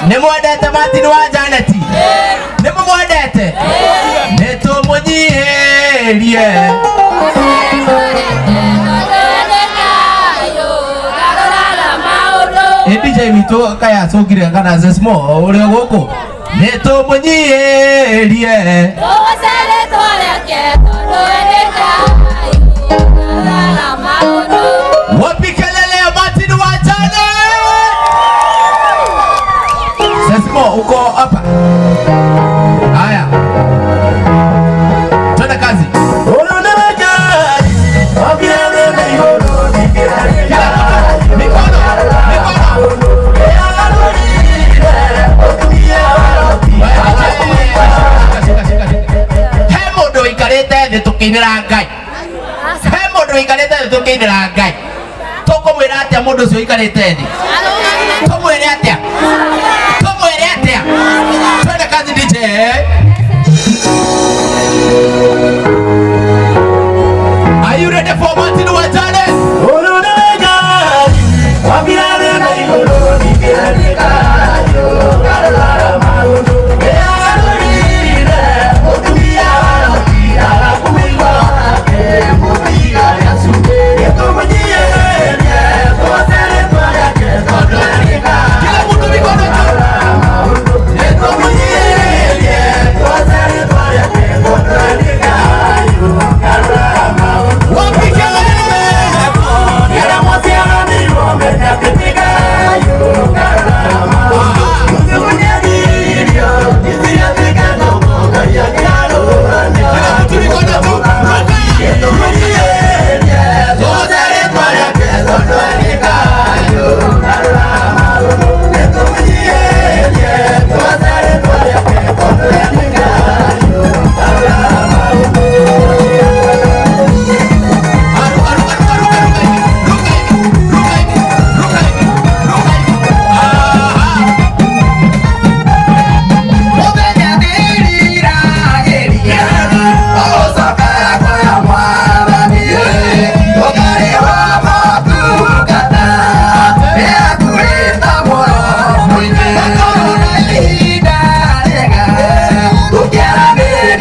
Nĩ mwendete Martin wa Janet? Nĩ mũmwendete? Nĩ tũmũnyihĩrie. Ĩ DJ witũ kaya acũngire kana Zesmo ũrĩa gũkũ. Nĩ tũmũnyihĩrie. Wapi kelele ya Martin wa Janet? Sesmo uko hapa. Haya. Twende kazi. Kila mtu mikono, mikono. Shika, shika, shika. He mũndũ ũikarĩte thĩ tũkĩinĩra Ngai. He mũndũ ũikarĩte thĩ tũkĩinĩra Ngai. Tũkũmwĩra atĩa mũndũ ũcio ũikarĩte thĩ? Tũmwĩre atĩa? Tũmwĩre atĩa? Twende kazi DJ. Are you ready for Martin Wajane? Kila mtu mikono juu. Wapi kelele? Kila mtu mikono juu. Ruka. Ruka, ruka, ruka, ruka, ruka hivi. Ruka hivi, ruka hivi, ruka hivi, ruka hivi. Aha.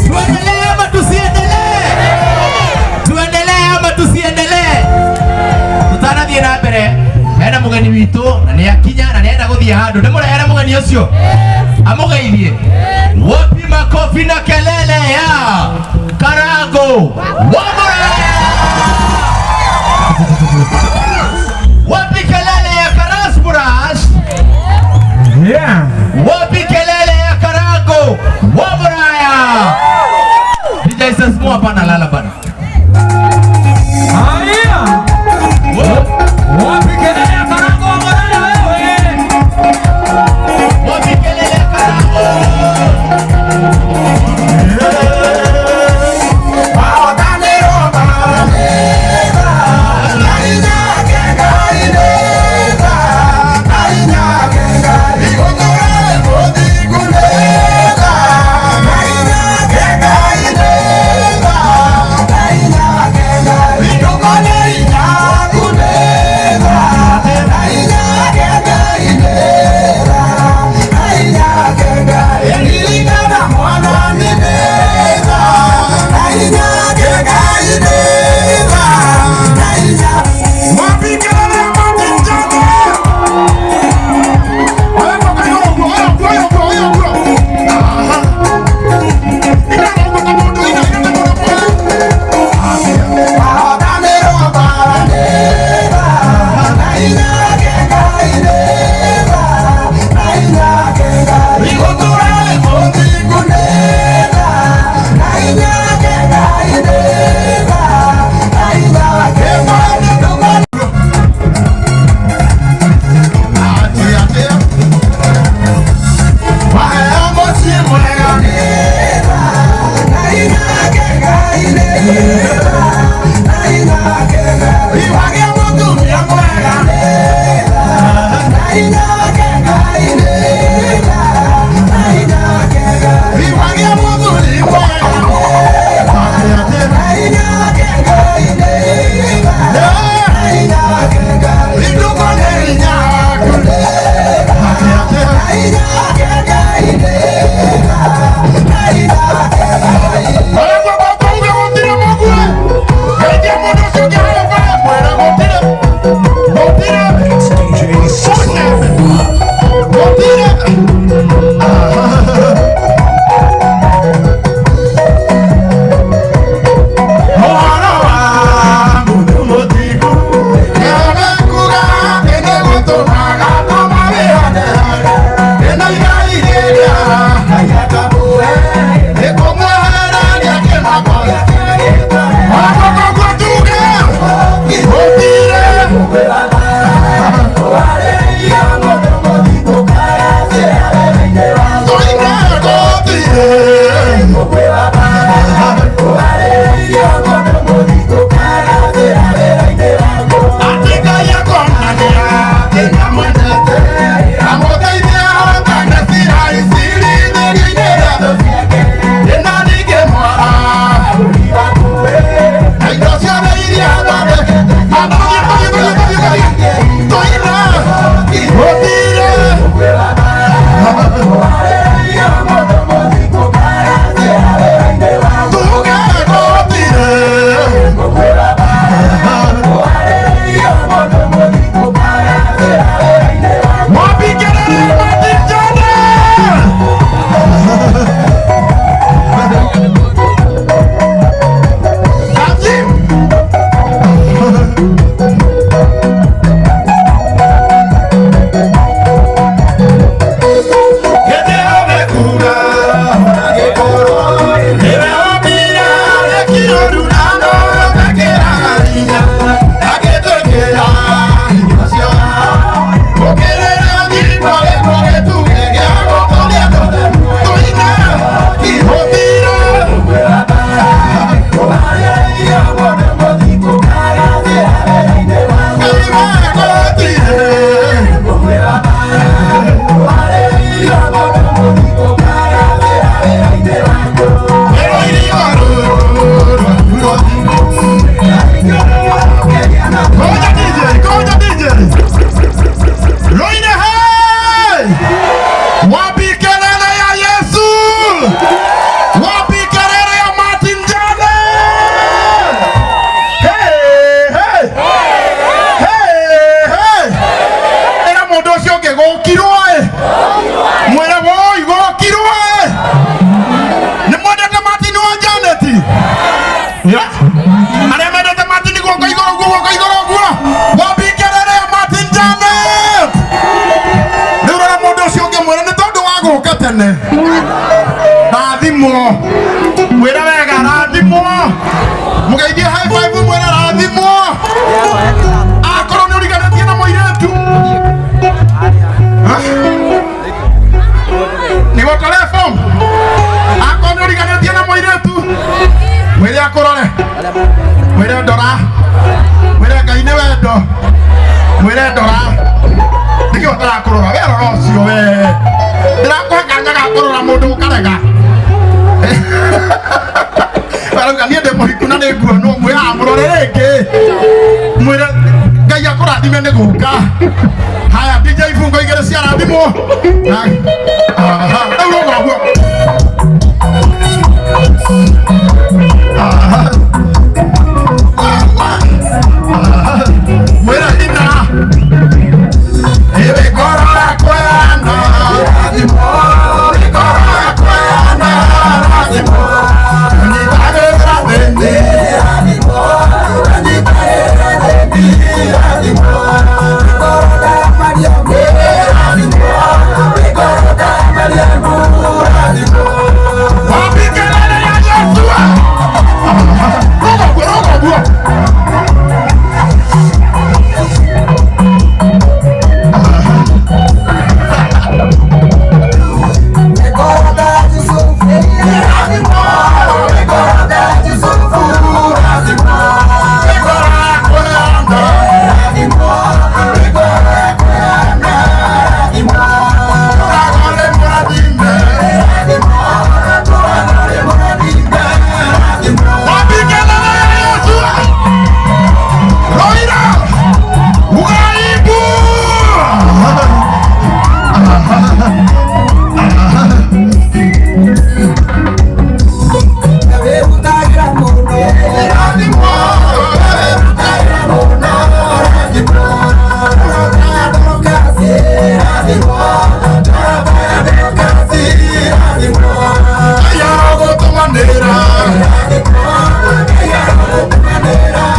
Tuendelee ama tusiendelee? Tuendelee ama tusiendelee? Tutanathiĩ na mbere hena mũgeni witũ na nĩ akinya na nĩenda gũthiĩ handũ ndĩmũrehere mũgeni ũcio amũgeithie. Wapi makofi na kelele ya Karango Wamura? Wapi kelele ya Karasmuras? Yeah. Wapi kelele ya Karango Wamuraya? DJ Sesmo hapana lala bana. Haya. Wapi kelele ya Karango wa Morana wewe? Wapi kelele ya Karango? Rathimwo. Akorwo nĩ ũriganĩtie na mũirĩtu. Nĩ gũtore form. Akorwo nĩ ũriganĩtie na mũirĩtu. Mwĩre akũrore. Mwĩre ndora. Mwĩre Ngai nĩ wendo. Mwĩre ndora. Nĩkĩo ũtarakũrora. We rora ũcio we. Ndĩrakũhe kanya ga kũrora mũndũ ũkarega. Arauga niĩ ndĩ mũhiku na nĩ nguonwo mwĩra mũrore rĩngĩ. Mwĩre Ngai akũrathime nĩ gũka. Haya DJ ibungo igĩrĩ ciarathimwo. Aha, rĩu rũga ũguo. Aha. Mwĩre ina. Ĩgoro kwena. Ĩgoro kwena. Nyitanĩra thĩinĩ. Wapi kelele ya Yesu? Roga guo, roga guo. Wapi kelele ya Yesu? Roira! Ugaibu!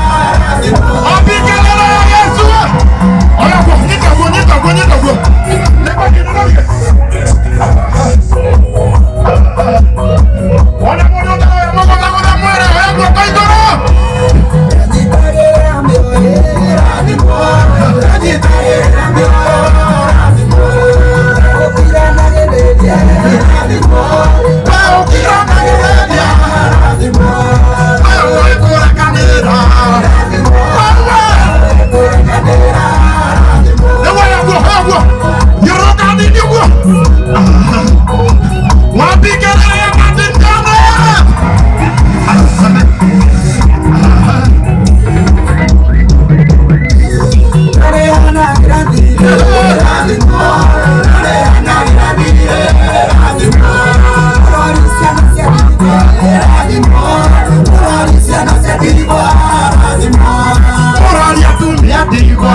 Wapi kelele ya Yesu? Oya guo, nyita guo, nyita guo, nyita guo. Nĩkwa kĩnũrũrie. Wona mũndũ ũtaroya mũgũthagũtha mwĩrĩ, oya guoko igũrũ. We ũkiranagĩrĩria. We ũgĩkũrakanĩra. Wewe. Nĩguo, oya guo, oya guo. Thiũrũrũka hanini ũguo. Wapi kelele ya Martin Kane? Mũraria atumia ndigwa.